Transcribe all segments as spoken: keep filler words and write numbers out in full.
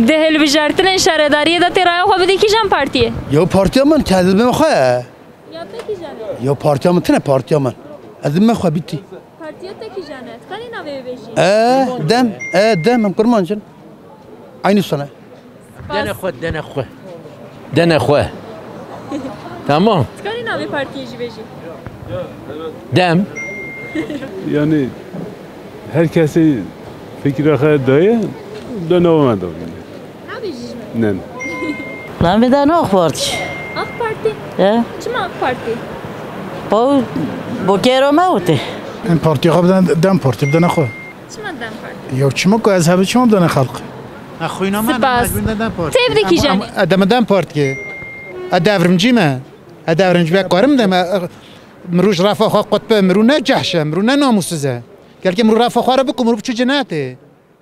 Di hilbijartinên şaredariyê de tê raya xwe bidî kîjan partiyê? Yew partiya min, te ez dibim xwe. Ya te kîjan e? Yew partiya min tine partiya min. Ez dibim xwe bîtî. Partiya te kîjan e? Dikarî navê bêjî? E, dem, e, dem, em kurmanc in. Aynı sana. Dene xwe, dene xwe. Dene xwe. Tamam. Dikarî navê partiyê jî bêjî? Dem. Yani her kesê fikra xwe daye, de nava me da. Nabêjî ji me? Ne. Navê de ne AK Parti. AK Parti? He? Çima AK Parti? Bo, bo kero me û te. Em partiya xwe biden DEM Parti, bidene xwe. Çima DEM Parti? Ya çima ku ez hebim çima bidene xelq? E, xwîna me Spas. Mecbûr de DEM Parti. Tevdî kîjan e? E, deme DEM Parti. E, devrimcî me. E, devrimcî be karim de me, e, mirû ji refa xwe qutbe, mirû ne cehş e, mirû ne namûsiz e. Gelkê mirû refa xwe re biku, mirû biçû cinetê.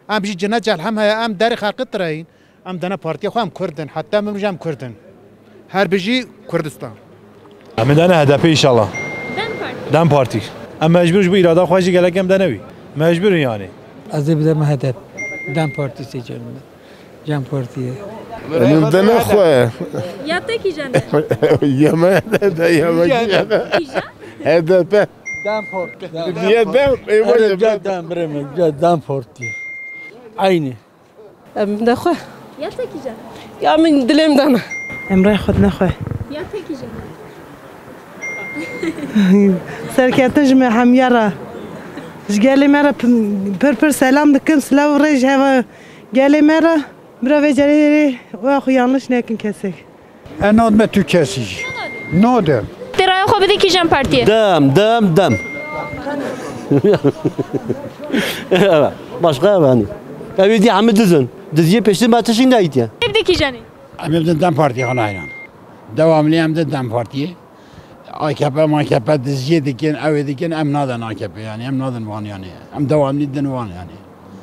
Em jî cine cehlem heye, em derê xelqî tireyîn. Em dene partiya xwe, em Kurd in. Heta min em Kurd in. Her bijî Kurdistan. Em ê dene HDP înşallah. DEM Parti. DEM Parti. Em mecbûr ji bo îrada xwe jî gelek em dene wî. Mecbûr in yani. Ez ê bidem HDP. DEM Parti seçerim ben. DEM Partiye. Em dene xwe. Ya te kîjan e? Yeme de, de yeme. Kîjan? HDP. DEM Parti. Diye DEM, ê, Erê, baş ca DEM, birê min, ca DEM Parti. Aynı. Em de xwe. Ya te kîjan e? Ya min dilê min dana. Em rê xwe dine xwe. Ya te kîjan e? Serketin ji me hemiya re. Ji gelê me re pir pir selam dikim. Silav û rê ji heva gelê me re. Bira vê carê wa xwe yanlış nekin kesek. E, nadime tu kesî jî. Nadem. Tê raya xwe bidî kîjan partiyê? Dem, dem, dem. Başka yani. Ev êdî hemî dizin. Diziyê pêştir me tişî neyîtiye. Tê bidî kîjanê? Em ê bidin DEM Partiyê, xwe nayran. Devamlî em de DEM Partiyê. AKP, MAKP diziyê dikin, ew ê dikin, em nadin AKP yani, em nadin wan yani. Em devamlî din wan yani.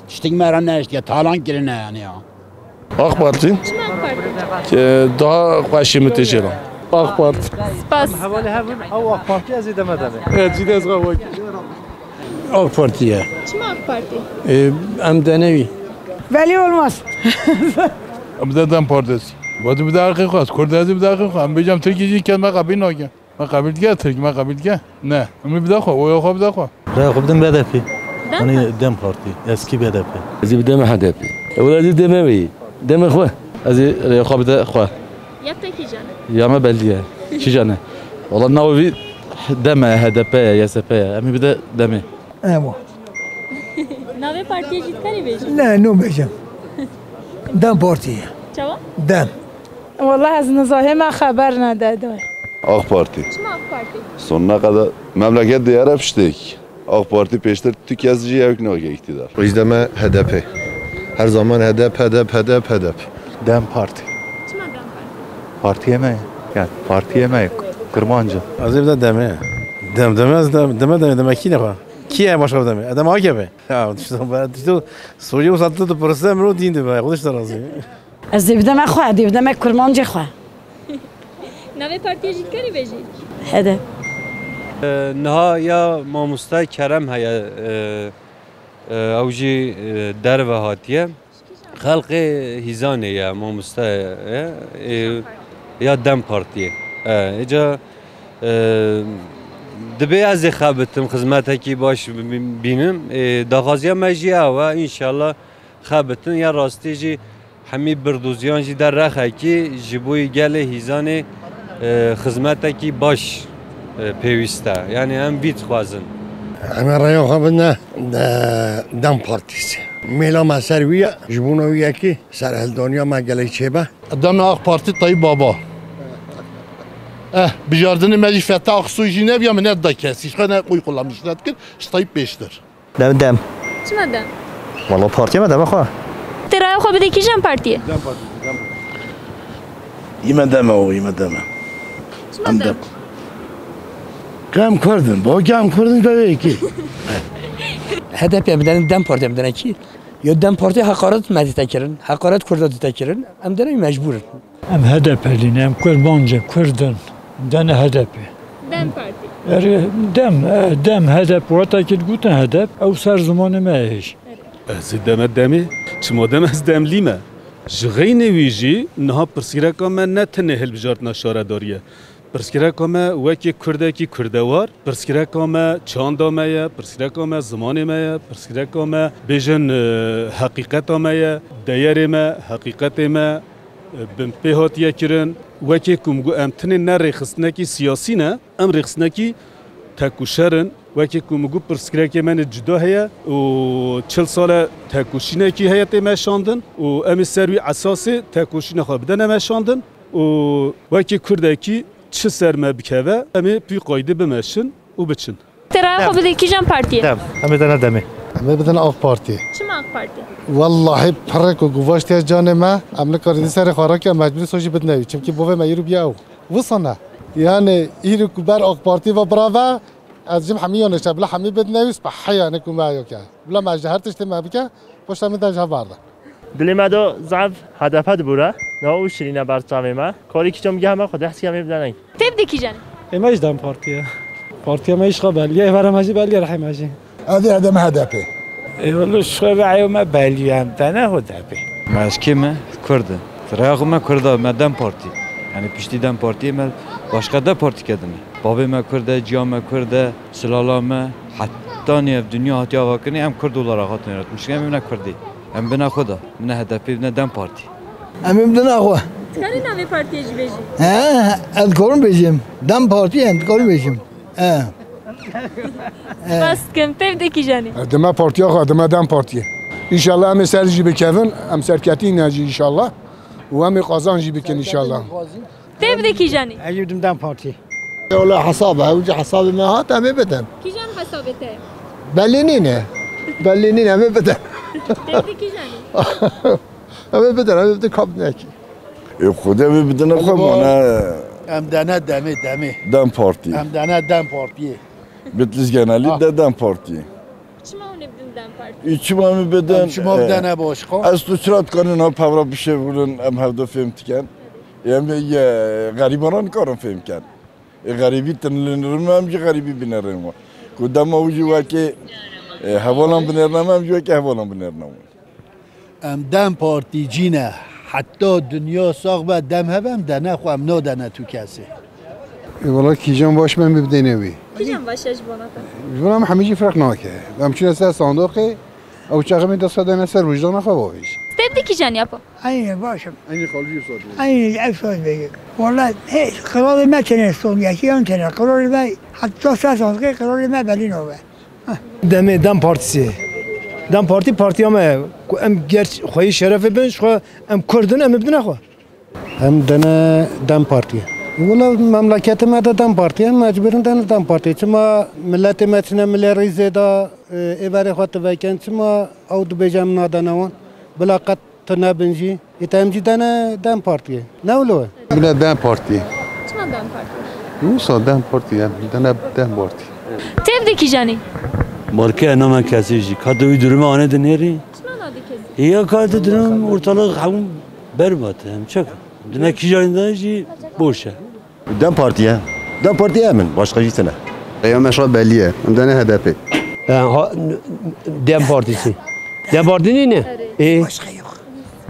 Tiştik me re neiştiye, talan kirine yani ya. AK Parti. Çima AK Parti? Ee, daha xweşî min tê jê re. AK Parti. Spas. Hevalê hev in, ew AK Parti, ez ê deme dene. Evet, cî de ez xwe wekî. AK Partiye. Çima AK Parti? Ee, em dene wî. Belli olmaz. Em de DEM Partisi. Wadi bir daha xwe, Kurd ez bir daha xwe. Em bêjam Tirkî jî kes me qebîl nake. Me qebîl dike, Tirk me qebîl dike. Ne. Em ê bide xwe, oya xwe bide xwe. Raya xwe bidim B D P. DEM Hani Parti. DEM Parti, eski B D P. Ez ê bideme HDP. E, wela ez ê deme wê. Deme xwe. Ez ê raya xwe bide xwe. Ya te kîjan e? Ya me belli ye. Kîjan e? Wala navê wî DEM e, HDP ye, YSP ye. Em ê bide DEMê. Ewa. Navê partiyê jî dikarî bêjî? Ne, no bêjim. DEM Partî. Çawa? DEM. Wallahî ez nizahê me xeber nede de. AK Parti. Çima AK Parti? Sonuna kadar memleket diğer hep işte. AK Parti peştir tu kez jî yek nake iktidar. Îjdeme HDP. Her zaman HDP, HDP, HDP, HDP. DEM Parti. Çima DEM Parti? Partiye me. Yani partiye me. Kurmancı. Ez ê bide DEMê. DEM, DEMê, ez DEM, DEMê, DEMê, DEMê kî ne xwe? Kî ye başka DEMê? DEM AKP. Ya, işte, ben, işte, soruyu uzattı da, burası da Emre o diyindi be. Arkadaş da razı. Ez dê bideme xwe, dê bideme kurmancê xwe. Navê partiyê jî dikarî bêjî? HDP. E, niha ya mamoste Kerem heye, e, e, ew jî, e, derve hatiye. Xelkê Hîzanê ye, mamoste ye, e, ya DEM Partiyê. E, îca, e, dibê ez ê xebitim, xizmetekî baş bi-, bi-, bînim. E, daxwaziya me jî ew e, înşallah xebitin ya rastî jî hemî birdoziyan jî der rexekî ji bo gelê Hîzanê, e, xizmetekî baş, e, pêwîst e. Yanî em vî dixwazin. Em ê rêya xwe bidine, e, DEM Partîsê. Mêla me ser wî ye, ji bona wî yekê serhildaniya me gelek çêbe. Demê AK Parti Tayyip Baba. Eh, bijardinê me jî Fetah Aksoy jî nebiya, min nedida kesî. Ji xwe ne qoy qulamiş nedikir, ji Tayyip pêştir. Dem, dem. Çima dem? Wala partiye me deme xwe. Tê raya xwe bidî kîjan partiyê? Dem Partî, dem. Yî me deme o, yî me deme. Çima dem? Em dem. Em Kurd in, bo em Kurd in, be wê yekê. HDP bidene, DEM Partiye bidene kî? Yo, DEM Partiye heqaret me dîte kirin, heqaret Kurda dîte kirin, em dene mecbûr in. Em HDPlî ne, em kurmancê Kurd in, dene HDP. DEM Partî. Erê, dem, e, dem, HDP, weta ki digotin HDP, ew ser zimanê me hêj. Ez ê deme demê, çima dem ez demlî me. Ji xeynê wî jî niha pirsgirêka me ne tenê hilbijartina şaredarî ye. Pirsgirêka me wekî Kurdekî kurdewar, pirsgirêka me çanda me ye, pirsgirêka me zimanê me ye, pirsgirêka me bêjin, e, heqîqeta me ye, deyerê me, heqîqetê me, e, bin pê hatiye kirin. Wekî ku min got, em tenê ne rêxistinekî siyasî ne, em rêxistinekî tekoşer in. Wekî ku min got, pirsgirêkê me ne cuda heye û çil sal e tekoşînekî heye tê meşandin û em ê ser wî esasê tekoşîna xwe bidene meşandin û wekî Kurdekî çi ser me bikeve, em ê pî qaydê bimeşin û biçin. Te raya xwe bidî kîjan partiyê? Dem. Em ê dene demê. Em ê bidin AK Partî. Çima AK Partî? Wellahî pirek û guvaştiye canê me. Em nikarî di serê xwe rake mecbûrî sojî bidine wî. Çimkî bovê me îro biye ew. Wisa ne. Yani îro ku ber AK Partî ve birave, ez jim hemî yanê çe bila hemî bidine wî, spe heya ne ku me yok yani. Bila me ji her tiştê me bike, poşta min de ji hev berde. Dilê me do zaf H D P dibûre, niha û şirîne ber çavê me. Karî kîço min geh me xwe deh sîya mê bide ney. Tê bidî kîjanê? Ê me jî dem partiye. Partiya me îşqa belliye, êvara me jî belliye, rehê me jî. Ez ê hedeme H D P. Ê wilo şixwe ve eyo me belliye, em dene H D P. Me ez kê me? Kurd in. Raya xwe me Kurd a, me dem partî. Yani piştî dem partiyê me başka de partî kedime. Bavê me Kurd e, ciya me Kurd e, silala me. Hetanî ev dinya hatiye avakirinê em Kurd olarak hatin yaratmiş. Em ne Kurdî. Em bine xwe da. Bine H D P, bine dem partî. Em ê bidin axwe. Dikarî navê partiyê jî bêjî? He, ez dikarim bêjim. Dem partî em dikarim bêjim. He. Spas dikim. Tê bidî kîjanê? Dime partiya xwe, dime dem partiyê. Înşallah em ê ser jî bikevin, em serketî ne jî înşallah. Û em ê qazanc jî bikin înşallah. Tê bidî kîjanê? Ez jî bidim dem partî. Wala hesab e, ew jî hesabê me hat, em ê bidin. Kîjan hesabê te? Belê nîne. Belê nîne, em ê bidin. Tê bidî kîjanê? Em ê bidin, em ê bidin kabinekî. Ê Xwedê wê bidine xwe mane. Em dene demê, demê. Dem Partî. Em dene dem partiyê. Bitlis genelî de dem partiyê. Çima hûn ê bidin dem partiyê? Ê çima em ê bidin? Em çima bidene başka? Ez tu çira dikarin ha pevra bişêvirin, em hevdo fêm dikin. Em ê xerîbanan nikarin fêm kin. Ê xerîbî tinlênirin me, em jî xerîbî binêrin we. Ku dema wî jî wekê, e, hevalan binêrine me, em jî wekê hevalan binêrine we. Em dem partîcî ne. Heta dinya sax be dem hebe em dene xwe, em nadene tu kesê. Ê wela kîjan baş be em bibdêne wî. Kîjan baş e ji bona te? Ji bona em hemî jî ferq nake. Em çûne ser sandoqê, ew çaxê min dest xwe dane ser wijdana xwe bavêj. Step di kîjan yapo? Eynî baş im. Eynî xalî sor. Eynî ev sor bêjim. Wela hê qiralê me têne sandoqê, yan têne qiralê me heta ser sandoqê qiralê me belî nabe. Demê Dem Partisi. Dem Partî partiya me ye. Ku em ger xweyî şerefê bin, ji xwe em Kurd in, em ê bidine xwe. Em dene Dem Partiyê. Wila memleketê me de Dem Partiyê, em mecbûr in dene Dem Partiyê. Çima miletê me çine milê rîzê de, e, êverê xwe tu vekin, çima ew dibêje em nadene wan? Bila qet tu nebin jî. Îta em jî dene Dem Partiyê. Ne wilo ye? Bile Dem Partiyê. Çima Dem Partiyê? Wisa Dem Partiyê, em dene Dem Partiyê. Tê bidî kîjanê? Marke name kesê jî. Ka tu wî duruma anê dinêrî? Çima nadî kesî? Ya ka tu durum ortalık hemû berbat e. Em çek. Dine kîjanê de jî boş e. Dem Partiyê. Dem Partiyê em in. Başka jî tine. Eya meşa belliye. Em dene H D P. E, ha, Dem Partisi. Dem Parti nîne? Erê. E? Başka yok.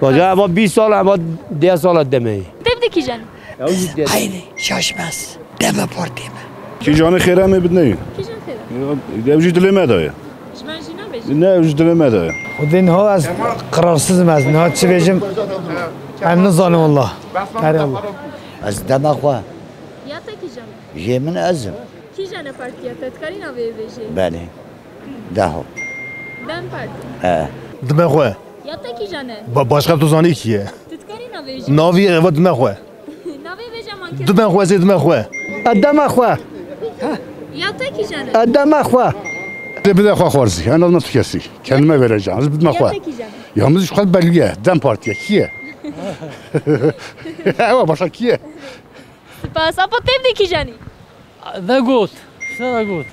Baca ama bir sala ama diğer sala demeyi. Tê bidî kîjanê? Aynı şaşmaz. Deme Partiyê me. Kîjanê xêr em ê bidineyê. Kîjan xêr e? Ew jî dilê me de ye. Ji me jî nabêjin. Ne, ew jî dilê me de ye. Xwedê niha ez qirarsizim, ez niha çi bêjim, em nizanim wallah. Erê wallah. Ez dema xwe. Ya te kîjan e? Jê min ez im. Kîjan e partiya te? Dikarî navê wê bêjî? Belê. Deho. Dem Partî. He. Dime xwe. Ya te kîjan e? Ba-, başka tu zanî kî ye? Tu dikarî navê wê jî? Navî eva dime xwe. Navê wê jî man kir. Dime xwe, ez ê dime xwe. Ez dema xwe. Ya te kîjan e? Ez dema xwe. Te bide xwe xwarzî. En azından tu kesî. Kendime vereceğim. Ez bidime xwe. Ya te kîjan e? Ya min ji xwe belli ye. Dem Partiye. Kî ye? Ewa başka kî ye? Spas. Apo tê bidî kîjanî? Vegot. Sera got.